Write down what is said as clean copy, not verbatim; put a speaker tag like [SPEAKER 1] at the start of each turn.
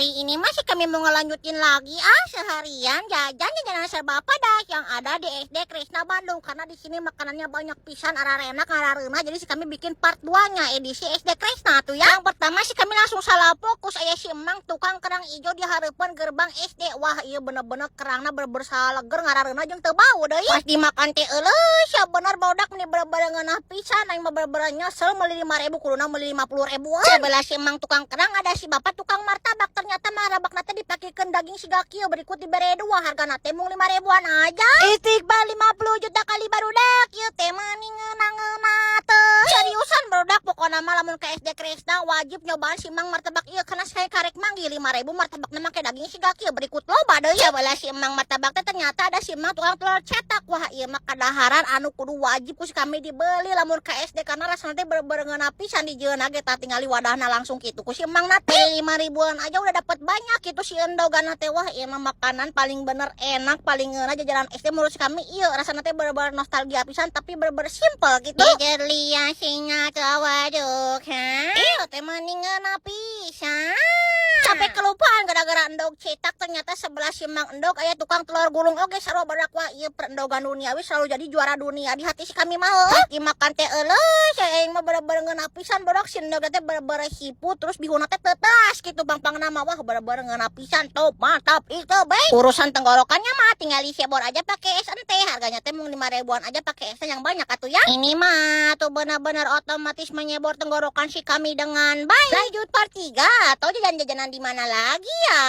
[SPEAKER 1] Hari ini masih kami mau ngelanjutin lagi ah, seharian jajan jajanan serba pedas yang ada di SD Kresna Bandung, karena di sini makanannya banyak pisan, ararenak ngarareunah, jadi si kami bikin part 2 nya edisi SD Kresna tuh ya. Yang pertama sih kami langsung salah fokus, aya si emang tukang kerang ijo di hareupeun gerbang SD. Wah, iya, bener-bener kerangna bener-bener saleger, ngarareunah jeung teu bau deui. Pas dimakan teh, euleuh sia, bener barudak, meni bener-bener ngeunah pisan. Aing mah bener-bener nyesel meuli 5.000, kuduna meuli 50 ribuan. Sebelah si emang tukang kerang ada si bapak tukang martabak. Ternyata martabak teh dipakekeun daging siga kieu, berikut dibere dua, hargana teh mung 5 ribuan aja. Istighfar 50 juta kali, barudak, ieu teh mani ngeunah-ngeunah teh. Seriusan, barudak, pokokna mah lamun ke SD Kresna wajib nyobaan si emang martabak ieu, karena saya karek manggil 5.000 martabakna make daging siga kieu, berikut loba deui. Sebelah si emang martabak teh ternyata ada si emang tukang telur cetak. Wah, ieu mah kadaharan anu kudu wajib ku si kami dibeli lamun ke SD, karena rasana teh bener-bener ngeunah pisan. Di jeung ge tah, tingali wadahna langsung kitu ku si emang na teh, 5 ribuan aja udah dapat banyak gitu si endogan teh. Wah, ieu mah makanan paling bener enak, paling ngeunah jajanan SD menurut si kami. Ieu rasana teh bener-bener nostalgia pisan, tapi bener-bener simple gitu. Jelia singa tawaduk ha, ieu teh mani ngeunah pisan sampai kelupaan gara-gara endog cetak. Ternyata sebelah si Mang Endog aya tukang telur gulung oge sarua, barudak. Wah, ieu perendogan duniawi selalu jadi juara dunia di hati si kami mah heuh. Dimakan teh, euleuh saya, aing mah bener-bener ngeunah pisan, barudak. Si endog teh bener-bener hipu, terus bihunna teh tetas gitu pang-pangna mah. Wah, bener-bener ngeunah pisan, top, mantap itu baik. Urusan tenggorokannya mah tinggal disebor aja pakai es ente, harganya teh mung 5 ribuan aja, pakai es yang banyak atuh ya. Ini mah tuh bener-bener otomatis menyebor tenggorokan si kami dengan baik. Lanjut part 3 atau jajan-jajanan di mana lagi ya?